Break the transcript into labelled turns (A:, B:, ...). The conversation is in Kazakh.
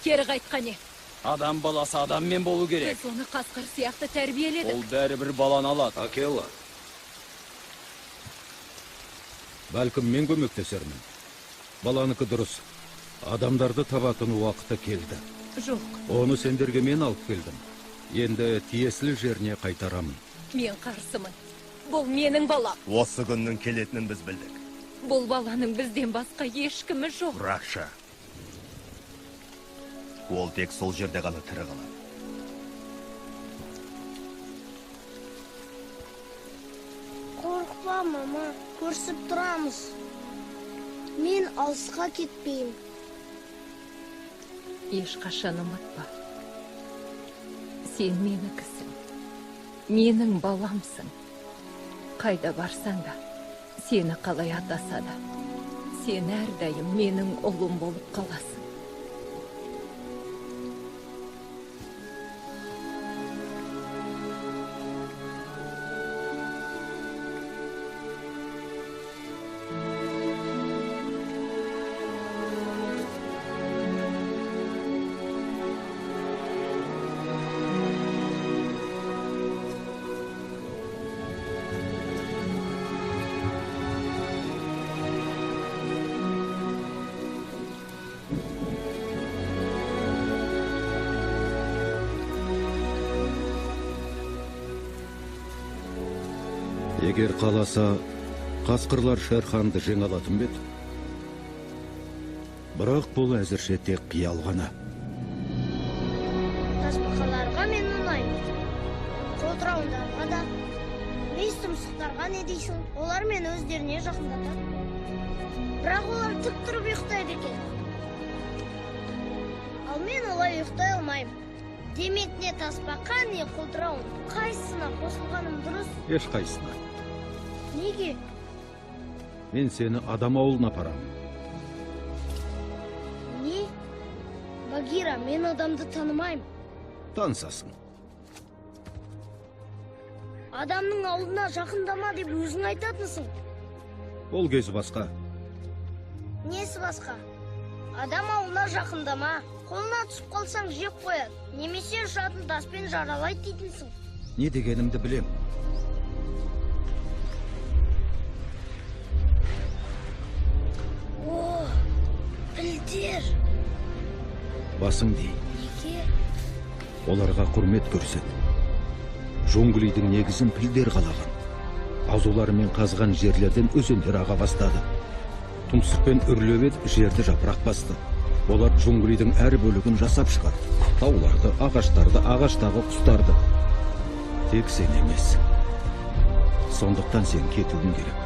A: Кері қайтқан не?
B: Адам баласы адаммен болу керек.
A: Біз оны қасқыр сияқты тәрбиеледік.
B: Ол бәрібір баланы алады.
C: Акела. Бәлкім мен көмектесермін. Баланыкі дұрыс. Адамдарды табатын уақыты келді.
A: Жоқ.
C: Оны сендерге мен алып келдім. Енді тиесілі жеріне қайтарамын.
A: Мен қарсымын. Бұл менің балам.
D: Осы күннің келетінін біз білдік.
A: Бұл баланың бізден басқа ешкімі жоқ.
D: Ракша. Ол тек сол жерде ғана тірі қалады.
E: Қорықпа, мама, көрісіп тұрамыз. Мен алысқа кетпеймін.
A: Ешқашан ұмытпа. Сен менікісің. Менің баламсың. Қайда барсаң да, сені қалай атаса да, сен әрдайым менің ұлым болып қаласың.
C: Егер қаласа, қасқырлар Шерханды жеңе алатын бе еді? Бірақ бұл әзірше тек қиял ғана.
E: Тасбақаларға мен ұнаймын. Қолтырауындарға да. Мүйіз тұмсықтарға не дейсің? Олар мені өздеріне жақындатады. Бірақ олар тік тұрып ұйықтайды екен. Ал мен олай ұйықтай алмаймын. Демек, не тасбақа, не қолтырауын. Қайсысына қосылғаным дұрыс?
C: Ешқайсысына.
E: Неге?
C: Мен сені адам ауылына апарамын.
E: Не? Багира, мен адамды танымаймын.
C: Танысасың.
E: Адамның ауылына жақындама деп өзің айтатынсың.
C: Ол кезі басқа.
E: Несі басқа? Адам ауылына жақындама. Қолына түсіп қалсаң жеп қояды. Немесе ұшатын таспен жаралайды дейтінсің.
C: Не дегенімді білем.
E: О, пілдер.
C: Басың дей.
E: Неге?
C: Оларға құрмет көрсет. Джунглидің негізін пілдер қалаған. Азуларымен қазған жерлерден өзендер аға бастады. Тұмсықпен үрлеп еді, жерді жапырақ басты. Олар джунглидің әр бөлігін жасап шығарды. Тауларды, ағаштарды, ағаштағы құстарды. Тек сен емес. Сондықтан сен кетуің керек.